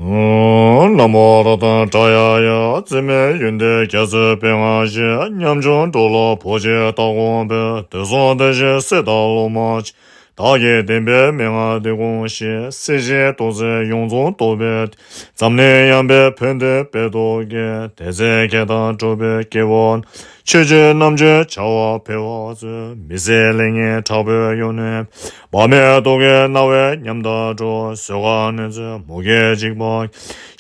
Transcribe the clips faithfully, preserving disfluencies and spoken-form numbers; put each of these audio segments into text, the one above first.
ན་མོ་རཏྣ་ཏྲཱ་ཡ། འཛིན་མེད་ཡོན་ཏན་རྒྱ་མཚོའི་དཔལ་མངའ་ཞིང་། ཉམ་ཆུང་འགྲོ་ལ་བོད་ཆེན་ལྟ་དགོངས་པའི། དུས་གསུམ་བདེ་གཤེགས་སྲས་དང་སློབ་མ་ཆེ། བདག་གི་བདེན་པའི་མན་ངག་འདི་དགོངས་ཤིག། སྲིད་ཞིའི་རྡོ་རྩེ་ཡོངས་རྫོགས་རྟོགས་པའི། འཛམ་གླིང་ཡངས་པའི་ཕན་བདེའི་དཔལ་རྡོ་རྗེ། དེ་ཚེ་ཁྱེད་དང་འགྲོགས་པའི་སྐྱེ་བོ། ཆོས་སྤྱོད་རྣམ་དཔྱོད་བྱ་བ་འཕེལ་བར་མཛོད། མི་ཟད་ལེགས་ཉེས་དྲག་པོའི་གཡོ་ནས། བར་མའི་རྡོ་རྗེ་རྣ་བའི་ཉམས་དག་འགྲོ། བཟོད་དཀའ་ནོར་འཛིན་མུ་གེའི་འཇིགས་པ།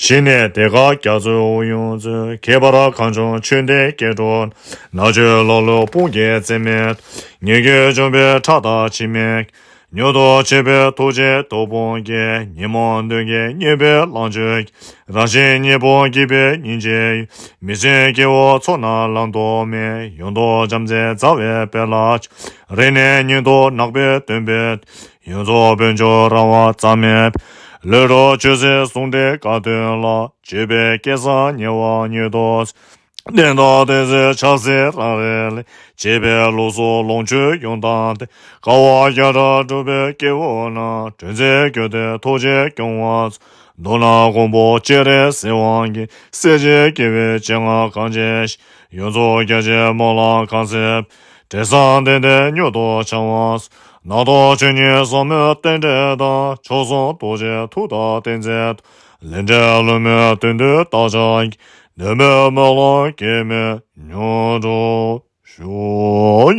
ཞི་ནས་བདེ་དཀར་རྒྱ་མཚོའི་དབུགས་དབྱུང་མཛོད། ཁྱད་པར་གངས་ལྗོངས་ཆོས་ལྡན་སྐྱེ་འགྲོ། ན་ཆུ་ལྷ་ཀླུ་དཔུང་གི་རྩིས་མེད། ཉེས་སྐྱོན་འཇོམས་པའི་ཁྲག་དང་འཆི་མེད། མྱུར་དུ་མཆོད་པའི་ཐུགས་རྗེའི་དོ་དཔུང་གིས། ཉོན་མོངས་གདོན་བགེགས་མྱོས་པའི་ལོངས་སྤྱོད། རང་བཞིན་གཉིས་པོ་སྐྱེད་པའི་སྙིང་རྗེ། མི་སྲུན་སྐྱེ་བོ་ཚོགས་རྣམས་ལམ་དུ་མེད། ཡོངས་རྫོགས་བྱམས་བརྩེ་མཛའ་བའི་དཔལ་ལ། རིང་ནས་ཉིད་དུ་ནག་པོའི་སྟོན་པའི། ཡོངས་རྫོགས་དཔལ་འབྱོར་རང་དབང་རྩ་མེད། ལུས་འགྲོ་ཆོས་སྲིད་ཟུང་འབྲེལ་དཀའ་སྟོན་ལ། བརྗོད་པའི་སྐལ་བཟང་ཉེ་བར་མྱུར་དུ། བསྟན་དང་བསྟན་འཛིན་ཕྱག་འཚལ་རང་རེ་ལས། བྱས་པའི་ལུགས་སྲོལ་ལོངས་སྤྱོད་ཡོངས་དང་ལྡན། དཀའ་བ་བརྒྱ་ཕྲག་སྒྲུབ་པའི་སྐྱེ་བོ་རྣམས། དྲིན་ཅན་དགོས་འདོད་ཐུགས་རྗེས་སྐྱོང་བར་མཛོད། མདོར་ན་མགོན་པོ་སྤྱན་རས་གཟིགས་དབང་གིས། སྲས་བཅས་དགེ་བའི་སྤྱན་སྔར་གང་བྱས་ཤིང་། ཡོངས་རྫོགས་རྒྱ་ཆེན་སྨོན་ལམ་གང་གཟིགས། དྲན་བསམ་ཏན་ཏན་མྱུར་དུ་འཆང་བར་མཛོད། རྣམ་རྟོག་ཆོས་ཉིད་ཟབ་མོའི་རྟེན་འབྲེལ་དང་། མཆོག་གསུམ་རྡོ་རྗེ་ཐུགས་དང་ཏིང་འཛིན། ལས་འབྲས་ལྷུན་མེད་དོན་དུ་བདག་ཅག་གི། འདོད་མོས་སྨོན་ལམ་གེགས་མེད་མྱུར་འགྲུབ་ཤོག།